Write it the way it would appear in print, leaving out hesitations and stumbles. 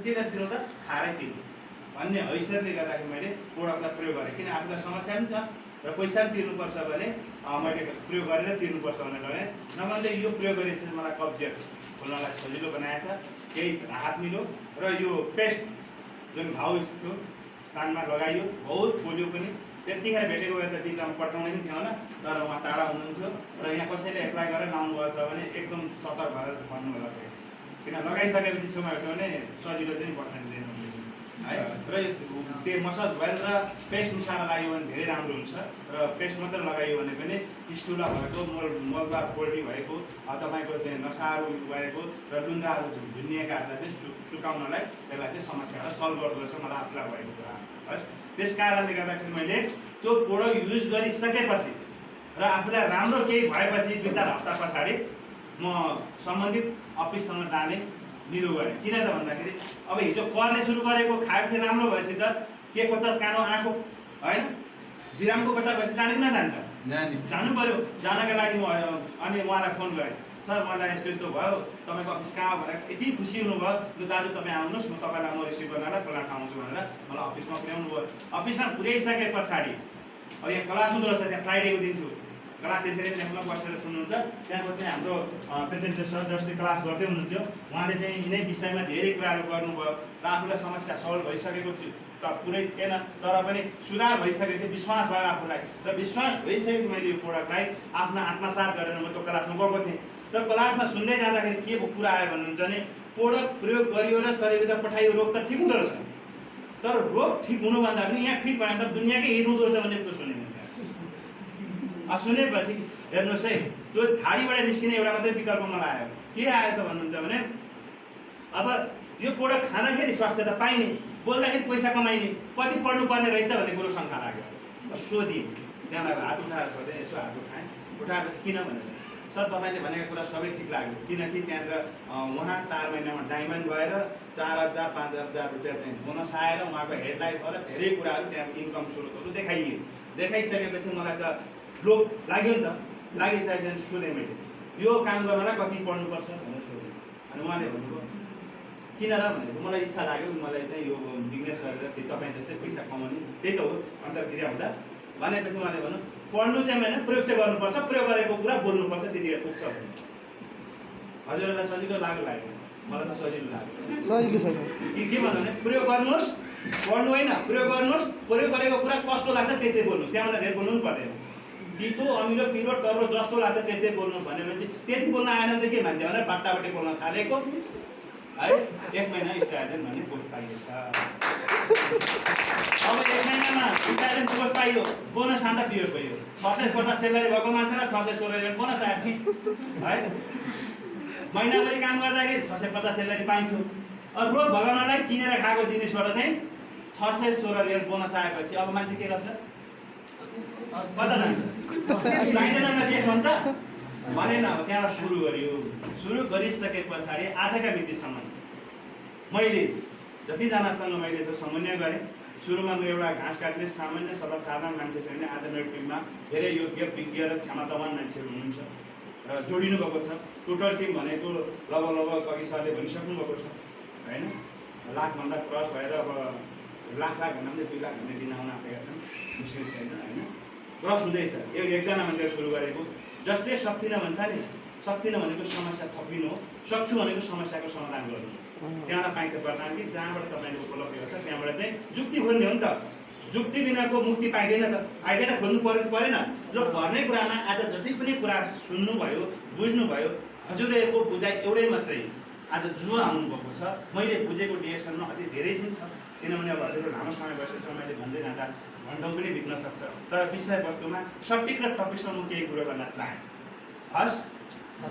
के गरिदिनु त खारै तिर्नु भन्ने हैसियतले गर्दाखेरि मैले प्रोडक्टलाई प्रयोग गरेँ। किन आफूलाई समस्या पनि छ र पैसा पनि तिर्नुपर्छ भने मैले प्रयोग गरेर तिर्नुपर्छ भनेर गरेँ। नभए यो प्रयोग गरेपछि मलाई कब्जियत खोल्नलाई सजिलो बनाएछ, केही राहत मिल्यो र यो पेस्ट जुन घाउ थियो स्थानमा लगाइयो, बहुत पोल्यो पनि। त्यतिखेर भेटेको भए त बिचमा पठाउने पनि थियो होला, तर उहाँ टाढा हुनुहुन्थ्यो र यहाँ कसैले एप्लाई गरेर लाउनु भएको छ भने एकदम सतर्क भएर भन्नु होला। किन लगाइसकेपछि छेउमा भेट्यो भने सजिलो चाहिँ पठाउने दिनु है। र त्यो मसाज ओइल र पेस्ट मिसाएर लगायो भने धेरै राम्रो हुन्छ र पेस्ट मात्रै लगायो भने पनि स्टुला भएको, मलबार पोल्ट्री भएको, तपाईँको चाहिँ नसाहरू भएको र लुन्द्राहरू झुन्निएकाहरूलाई चाहिँ सुकाउनलाई त्यसलाई चाहिँ समस्यालाई सल्भ गर्दो रहेछ, मलाई आफूलाई भएको कुरा है। त्यस कारणले गर्दाखेरि मैले त्यो प्रोडक्ट युज गरिसकेपछि र आफूलाई राम्रो केही भएपछि 2-4 हप्ता पछाडि म सम्बन्धित अफिससँग जाने निरो गरेँ। किन त भन्दाखेरि अब हिजो करले सुरु गरेको खाएपछि राम्रो भएपछि त के कोचास कानो आएको होइन, बिरामको कोचा भएपछि जाने कि नजाने त जानु पऱ्यो। जानका लागि म अनि उहाँलाई फोन गरेँ, सर मलाई यस्तो यस्तो भयो, तपाईँको अफिस कहाँ भनेर यति खुसी हुनुभयो, लु दाजु तपाईँ आउनुहोस्, म तपाईँलाई म रिसिभ गर्नलाई फलाना ठाउँ आउँछु भनेर मलाई अफिसमा पुर्याउनु भयो। अफिसमा पुर्याइसके पछाडि अब यहाँ क्लास हुँदो रहेछ, त्यहाँ फ्राइडेको दिन थियो क्लास, यसरी त्यहाँ बसेर सुन्नुहुन्छ। त्यहाँको चाहिँ हाम्रो प्रेजेन्टर सर जसले क्लास गर्दै हुनुहुन्थ्यो, उहाँले चाहिँ यिनै विषयमा धेरै कुराहरू गर्नुभयो र आफूलाई समस्या सल्भ भइसकेको थियो त पुरै थिएन, तर पनि सुधार भइसकेपछि विश्वास भयो आफूलाई र विश्वास भइसकेपछि मैले यो प्रोडक्टलाई आफ्नो आत्मसात गरेर म त्यो क्लासमा गएको थिएँ। र क्लासमा सुन्दै जाँदाखेरि के कुरा आयो भन्नुहुन्छ भने प्रोडक्ट प्रयोग गरियो र शरीरभित्र पठाइयो रोग त ठिक हुँदो रहेछ, तर रोग ठिक हुनुभन्दा पनि यहाँ फिट भयो भने त दुनियाँकै हिट हुँदो रहेछ भन्ने कुरो सुने। सुनेपछि हेर्नुहोस् है, त्यो झाडीबाट निस्किने एउटा मात्रै विकल्प मलाई आयो। के आयो त भन्नुहुन्छ भने अब यो प्रोडक्ट खाँदाखेरि स्वास्थ्य त पाइने, बोल्दाखेरि पैसा कमाइने, कति पढ्नुपर्ने रहेछ भन्ने कुरो शङ्का लाग्यो। सोधिएँ, त्यहाँबाट हात उठाएर सोधेँ, यसो हात उठाएँ, उठाएपछि किन भनेर, सर तपाईँले भनेको कुरा सबै ठिक लाग्यो, किनकि त्यहाँनिर उहाँ 4 महिनामा डायमन्ड भएर 4,000-5,000 रुपियाँ चाहिँ बोनस आएर उहाँको हेडलाइन भएर धेरै कुराहरू त्यहाँ इन्कम स्रोतहरू देखाइए। देखाइसकेपछि मलाई त लोभ लाग्यो नि त, लागिसकेपछि सोधेँ मैले यो काम गर्नलाई कति पढ्नुपर्छ भनेर सोधेँ। अनि उहाँले भन्नुभयो किन र भनेको, मलाई इच्छा लाग्यो, मलाई चाहिँ यो बिजनेस गरेर तपाईँ जस्तै पैसा कमाउने, त्यही त हो अन्तर्क्रिया हुँदा। भनेपछि उहाँले भन्नु पढ्नु चाहिँ होइन, प्रयोग चाहिँ गर्नुपर्छ, प्रयोग गरेको कुरा बोल्नुपर्छ, त्यतिखेर पुग्छ भने। हजुरहरूलाई सजिलो लाग्यो, मलाई त सजिलो लाग्यो। के भन्नु भने प्रयोग गर्नुहोस्, पढ्नु होइन, प्रयोग गर्नुहोस्, प्रयोग गरेको कुरा कस्तो लाग्छ त्यस्तै बोल्नुहोस्, त्यहाँभन्दा धेरै बोल्नु पनि पर्दैन। तितो अमिलो पिरो टर्रो जस्तो लाग्छ त्यस्तै बोल्नुहोस् भनेपछि त्यति बोल्न आएन त के मान्छे भनेर बाटाबाटी बोल्न थालेको है। 1 महिना स्टाइल भन्ने पोस्ट पाइएछ। अब 1 महिनामा स्टाइल पोस्ट पाइयो, बोनस खाँदा पियोस भयो। 650 सेलरी भएको मान्छेलाई 616 बोनस आएछ है। महिनाभरि काम गर्दाखेरि 650 सेलरी पाइन्थ्यो। अब रोग भगाउनलाई किनेर खाएको जिनिसबाट चाहिँ 616 बोनस आएपछि अब मान्छे के गर्छ, कता जान्छ, चाहिँदैन न देश हुन्छ भनेन। अब त्यहाँबाट सुरु गरियो, सुरु गरिसके पछाडि आजका मितिसम्म मैले जतिजनासँग मैले यसो समन्वय गरेँ। सुरुमा म एउटा घाँस काट्ने सामान्य सर्वसाधारण मान्छे थिएँ भने आज मेरो टिममा धेरै योग्य विज्ञ र क्षमतावान मान्छेहरू हुनुहुन्छ र जोडिनु भएको छ। टोटल टिम भनेको लगभग कवि सरले भनिसक्नु भएको छ होइन, लाखभन्दा क्रस भएर अब लाख भन्दा पनि 2 लाख भन्ने दिन आउन आँटेका छन्, मुस्किल छैन होइन, क्रस हुँदैछ। एकजना मान्छे सुरु गरेको, जसले सक्दिनँ भन्छ नि, सक्दिनँ भनेको समस्या थपिनु हो, सक्छु भनेको समस्याको समाधान गर्नु। त्यहाँबाट पाइन्छ प्रणाली, जहाँबाट तपाईँले उपलब्धि गर्छ त्यहाँबाट चाहिँ जुक्ति खोज्ने हो नि त। जुक्ति बिनाको मुक्ति पाइँदैन त, आइडिया त खोज्नु परेन। र भन्ने कुरामा आज जति पनि कुरा सुन्नुभयो, बुझ्नुभयो, हजुरहरूको बुझाइ एउटै मात्रै आज जो आउनुभएको छ, मैले बुझेको डिरेक्सनमा अति धेरै पनि छ। किनभने अब हजुरको लामो समय बसेर मैले भन्दै जाँदा घन्टौँ पनि बित्न सक्छ, तर विषयवस्तुमा सटिक र टपिकमा म केही कुरो गर्न चाहेँ। हस्।